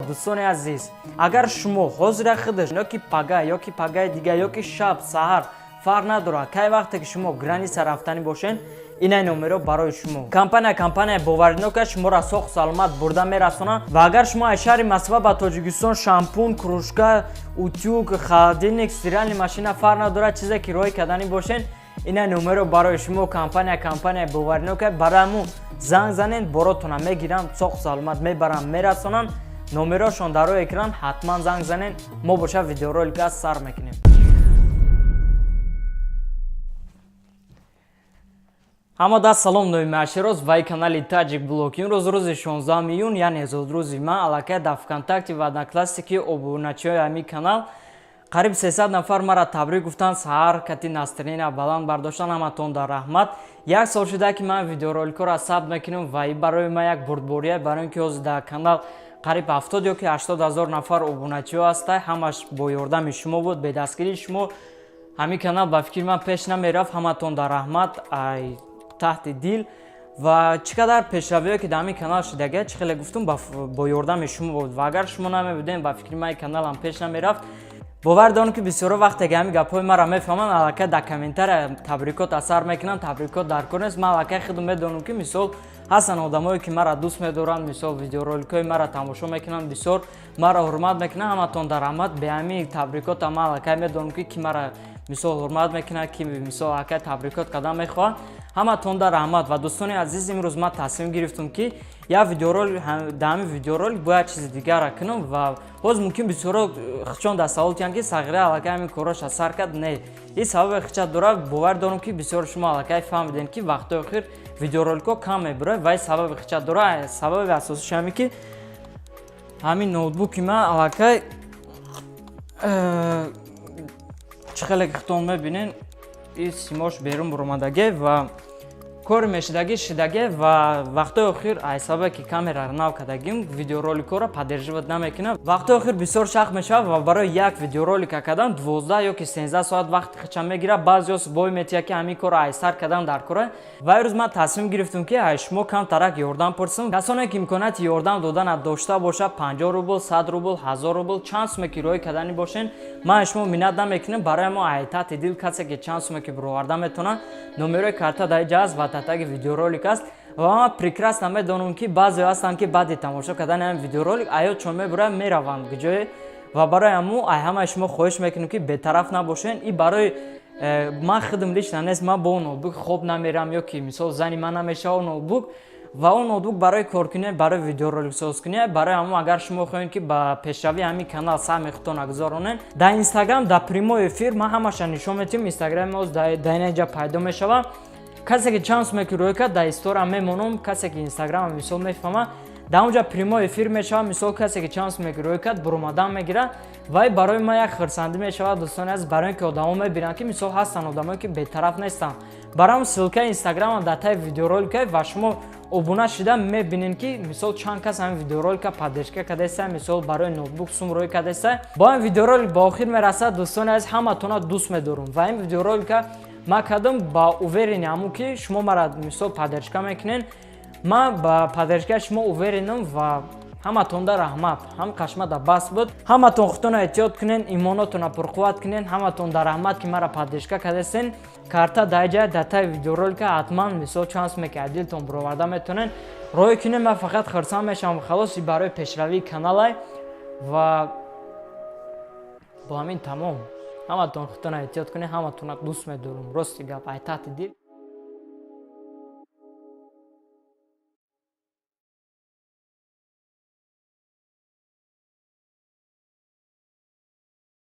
Дӯстони азиз, агар шумо ҳозира худаш ё ки пага, ё ки пагаи дига, ё ки шаб саҳар, фарқ надорад, кай вақте ки шумо граница рафтанӣ бошен, инай номеро барои шумо. Компания боваринок аст, шуморо соғ саломат бурда мерасонад. Ва агар шумо аз шаҳри Москва ба Тоҷикистон шампун, кружка, утюг, холодильник, стиральный машина, фарқ надорад, чизе ки роҳӣ карданӣ бошен, инай номеро барои шумо. Компания боваринок аст, барои ҳамун занг занен, боротона мегирам, соғ саломат мебарам, мерасонам. Номерошон дар рӯи экран, ҳатман занг занен. Мо боша видеоролика сар мекунем. Ҳамада салом, номи Ашироз ва канали Таҷик Блог. Имрӯз рӯзи 16 июн, яъне зодрӯзи ман. Аллакай дар ВКонтакте ва Одноклассники обуначиҳои ҳамин канал қариб 300 нафар мара табрик гуфтанд, саҳар кати настроения баланд бардоштан. Ҳаматон дар раҳмат. Як сол шуда, ки ман видеороликҳоро сабт мекунам ва ин барои ман як бурдбория, барои ин ки ҳозир дар канал қариб 70 ё ки 80 ҳазор нафар обуначиҳо ҳаста. Ҳамаш бо ёрдами шумо буд, бедастгирии шумо ҳамин канал ба фикри ман пеш намерафт. Ҳаматон дар раҳмат, ай таҳти дил. Ва чӣ қадар пешравиҳое ки дар ҳамин канал шудага, чӣ хеле гуфтум, бо ёрдами шумо буд. Ва агар шумо намебудем, ба фикри ман каналам пеш намерафт. Бовар дорам, ки бисёро вақте ки ҳамин гапҳои маро мефаҳманд, аллакай дар комментария табрикот асар мекунанд. Табрикот дар кор нест, ман аллакай худам медонам, ки мисол ҳастанд одамое, ки маро дӯст медоранд, мисол видеороликҳои маро тамошо мекунанд, бисёр маро ҳурмат мекунанд. Ҳаматон дар раҳмат. Бе ҳамин табрикота ман аллакай медонам, ки ки маро мисол ҳурмат мекунад, ки мисол аллакай табрикот кардан мехоҳад. Ҳаматон дар раҳмат. Ва дӯстони азиз, имрӯз ман тасмим гирифтам, ки як видеоролик, дар ҳамин видеоролик бояд чизи дигарра кунам. Ва боз мумкин бисёро хичон дар савол тиҳанд, ки Сағира аллакай ҳамин корҳоша сар кард. Не, ин сабаби хича дорад. Бовар дорам, ки бисёр шумо аллакай фаҳмидем, ки вақтҳои охир видеороликҳо кам мебирояд ва ин сабаби хича дорад. Сабаби асосиш ҳамин, ки ҳамин ноутбуки ман аллакай чӣ хеле ки худтон мебинен, ин симош берун буромадаге ва кори мешидаги шидаге. Ва вақтҳои охир ай сабабе ки камераро нав кардагим, видеороликҳоро поддерживать намекунам. Вақтҳои охир бисёр шах мешавад ва барои як видеоролика кардан 12 ё ки 13 соат вақти хича мегирад. Баъзеҳо бой метиҳад, ки ҳамин корро ай сар кардан дар кора. Ва имрӯз ман тасмим гирифтам, ки ай шумо камтарак ёрдам пурсам. Касоне ки имконияти ёрдам додана дошта бошад, 50 рубл, 100 рубл, 1000 рубл, чанд суме ки роҳӣ карданӣ бошен, ман шумо миннат намекунам. Барои мо ай таҳти дил касе ки чанд суме ки бироварда метавонад, номерои карта дар инҷа аст ва таги видеоролик аст. Ва ман прекрасно медонам, ки баъзеҳо ҳастанд, ки баъди тамошо кардани ҳамин видеоролик аёдшон мебурад, мераванд ҷое. Ва барои ҳамун ай ҳамаи шумо хоҳиш мекунем, ки бетараф набошен. И барои ман худам лично нест, ман бо ноутбук хоб намерам ё ки мисол зани ман намешава ноутбук. Ва он ноутбук барои коркунӣ, барои видеороликсозкунӣ. Барои ҳамун агар шумо хоҳед, ки ба пешравии ҳамин канал саҳми худтон гузаронед, дар Инстаграм дар прямой эфир ман ҳамаша нишон медиҳам. Инстаграми мо дар ин ҷа пайдо мешавад. Касе ки чанд суме ки рӯй кард, дар история мемонам. Касе ки Инстаграма мисол мефаҳмад, дар онҷа прямой эфир мешавад. Мисол касе ки чанд суме ки рӯй кард, буромадан мегирад. Вай барои ман як хирсандӣ мешавад, дӯстони азиз, барои ин ки одамо мебинанд, ки мисол ҳастанд одамое, ки бетараф нестанд. Барои ссылкаи Инстаграмам дар таи видеоролика ва шумо обуна шида мебинед, ки мисол чанд кас ҳамин видеоролика поддержка кардааста, мисол барои ноутбук сум рӯй кардааста. Бо ин видеоролик ба охир мерасад. Дӯстони азиз, ҳаматона дӯст медорам. Ва ин видеоролика ман кардам ба уверени ҳамун, ки шумо мара мисол поддержка мекунед. Ман ба поддержкаи шумо уверенам ва ҳаматонда раҳмат. Ҳам қашмада бас буд. Ҳаматон худтона эҳтиёт кунен, имонотона пурқувват кунен. Ҳаматон дар раҳмат, ки мара поддержка кардастен. Карта дар ҷай, дар таи видеоролика, ҳатман мисол чанд суме ки дилтон буроварда метавонен, роҳӣ кунем. Ман фақат хурсанд мешавам. Халоси, барои пешравии каналай. Ва бо ҳамин тамом. Ҳаматон худтона эҳтиёт кунед. Ҳаматона дӯст медорам, рости гап, ай таҳти дил.